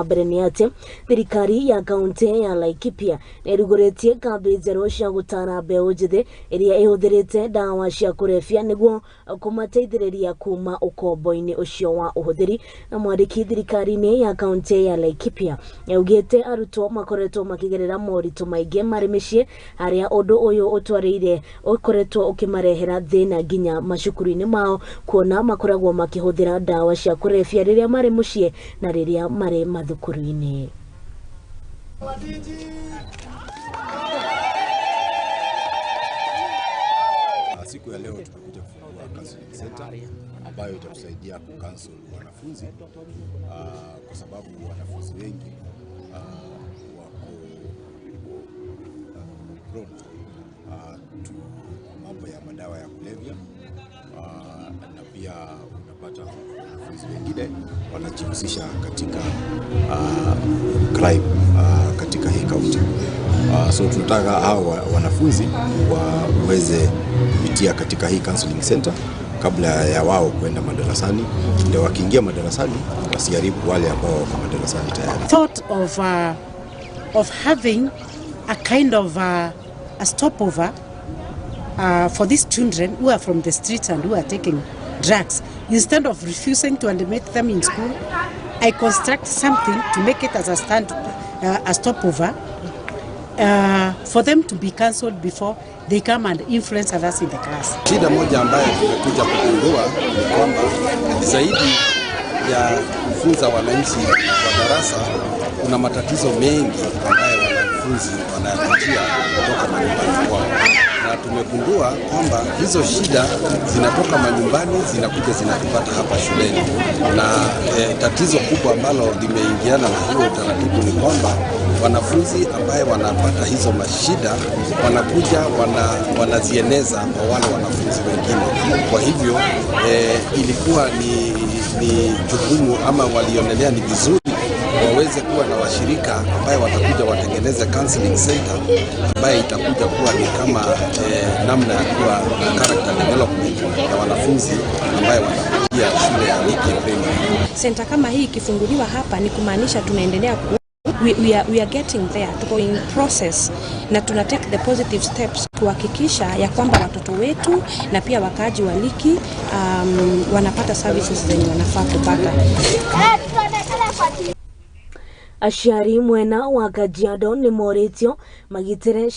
Na mbere nĩ atĩ thirikari ya kaunti ya Laikipia nĩ ĩrugũrĩtie kambĩ njerũ cia gũtara mbeũ njĩthĩ ĩrĩa ĩhũthĩrĩte ndawa cia kũrebia nĩguo kũmateithĩrĩria kuma ũkombo-inĩ ũcio wa ũhũthĩri. Na mwandĩki thirikari-inĩ ya kaunti ya Laikipia yaugĩte arutwo makoretwo makĩgerera moritũ maingĩ marĩ mĩciĩ, harĩa ũndũ ũyũ ũtwarĩire ũkoretwo ũkĩmarehera thĩna nginya macukuru-inĩ mao, kuona makoragwo makĩhũthĩra ndawa cia kũrebia rĩrĩa marĩ mũciĩ na rĩrĩa marĩ mathukuru-inĩ. Siku ya leo tumekuja kufungua counseling center ambayo itatusaidia kucounsel wanafunzi kwa sababu wanafunzi wengi wako prone to mambo ya madawa ya kulevya, na pia unapata wanafunzi wengine wanajihusisha katika crime katika hii county. So tunataka hao wanafunzi waweze kupitia katika hii counseling center kabla ya wao kwenda madarasani, ndio wakiingia madarasani wasiharibu wale ambao wako madarasani tayari. Thought of having a kind of a stopover for these children who are from the streets and who are taking drugs. Instead of refusing to admit them in school, I construct something to make it as a stopover for them to be counseled before they come and influence others in the class. Shida moja ambayo tumekuja kugundua ni kwamba zaidi ya kufunza wananchi wa darasa, kuna matatizo mengi ambayo wanafunzi wanayapitia kutoka manyumbani kwao, na tumegundua kwamba hizo shida zinatoka manyumbani zinakuja zinatupata hapa shuleni, na tatizo kubwa ambalo limeingiana na hiyo utaratibu ni kwamba wanafunzi ambaye wanapata hizo mashida wanakuja wanazieneza kwa wale wanafunzi wengine. Kwa hivyo ilikuwa ni jukumu ama walionelea ni vizuri waweze kuwa na washirika ambaye watakuja watengeneze counseling center ambaye itakuja kuwa ni kama namna ya kuwa na character development ya wanafunzi ambaye watakuja shule ya Likii Primary. Center kama hii ikifunguliwa hapa ni kumaanisha tunaendelea ku we are getting there, tuko in process na tuna take the positive steps kuhakikisha ya kwamba watoto wetu na pia wakaaji wa Likii wanapata services zenye wanafaa kupata. Aciari mwena wa Kajiado nĩ morĩtio magitĩre